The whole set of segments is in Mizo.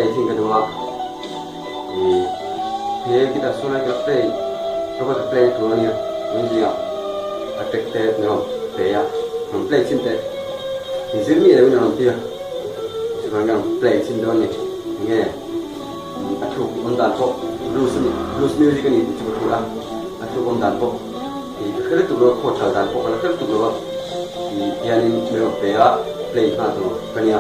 play thin ka duh a, ih he guitar solo hi ka play ka va ka play na tur a nia tun zingah a track te min rawn pe a, rawn play chin teh inzir miah loin a rawn ti a, chuvangin ka rawn play chin dawn a ni, enge a thluk awm dan pawh blues a ni blues music a ni tih chu ka hria a, a thluk awm dan pawh ih ka hre lutuk lo a, chord kal dan pawh ka la hre lutuk lo a, ih hianin min rawn pe a play nghal tur ka nia.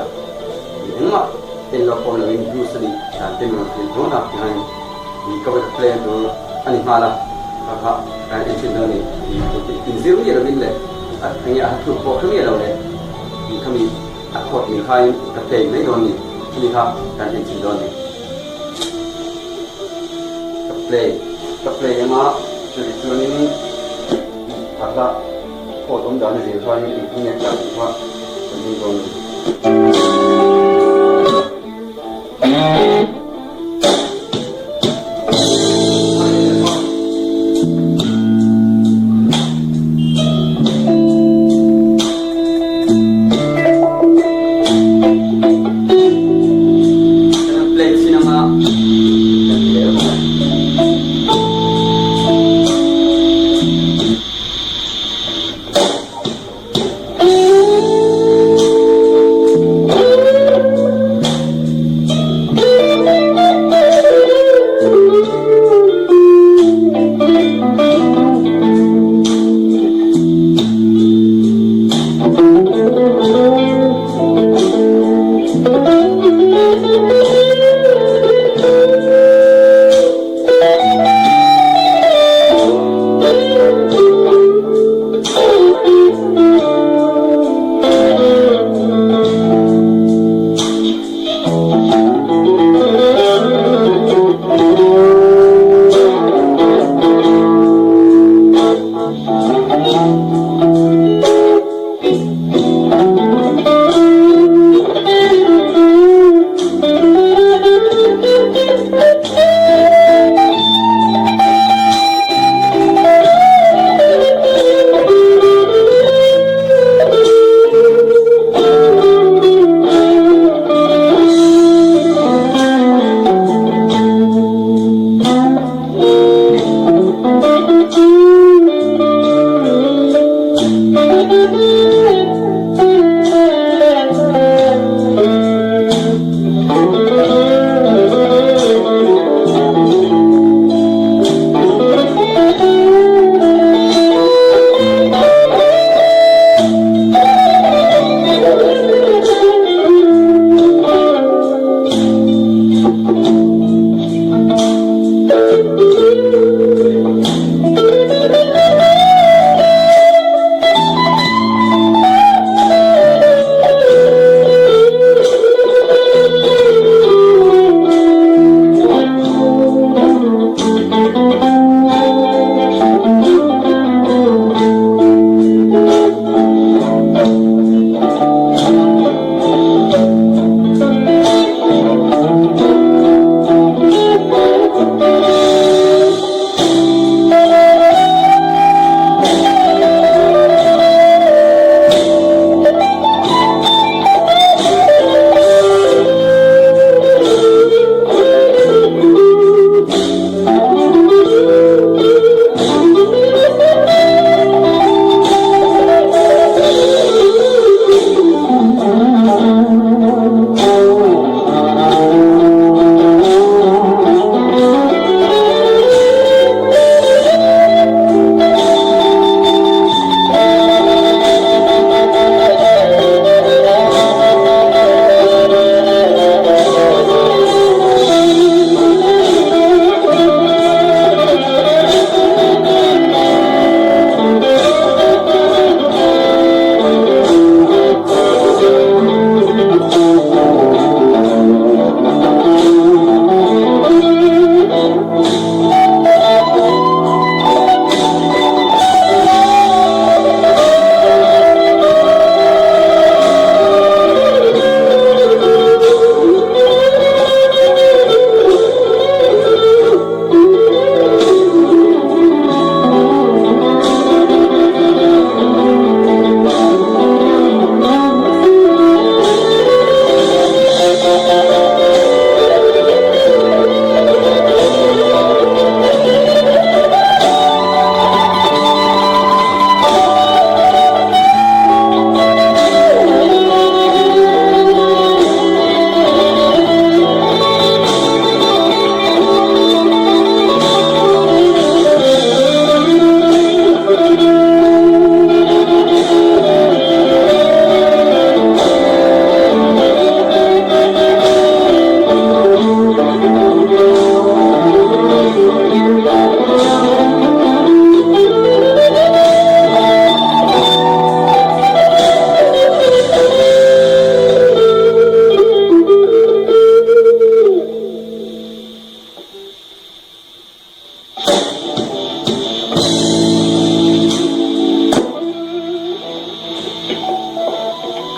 Engmah en lo pawh loin blues a nih dan te min rawn hrilh dawn a tiangin ih ka vawi khat plan tur a ni nghal a, kha kha kan en thin dawn a ni ih inzir miah loin leh a enge a thluk pawh hre miah lo leh ih khami a chord mil khain ka play mai dawn a ni chumi kha kan en thin dawn a ni. Ka play ka play anga chutih chuanin a hla chord awm dan a zir khanin engtin nge tah tih kha kan en dawn a ni. Play chin anga kan ti leh bawk a.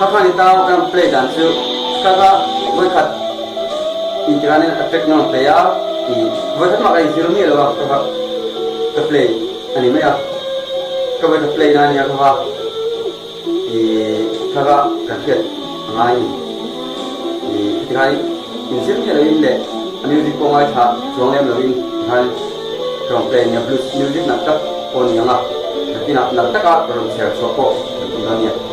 Kha kha ni ta kan play dan chu kha kha vawikhat i tikhanin a track na rawn play a, i vawikhat mah ka inzir miah lo a kha kha ka play a ni mai a, ka vawikhat play na a nia kha kha i kha kha kan hriat a ngai a ni. I tikhanin inzir miah loin leh a music pawh ngaithla chuang lem loin tikhan ka rawn play a nia, blues music nalh tak pawh a ni ang a, nakinah nalh taka rawn chher chhuah pawh kan tum dawn a nia.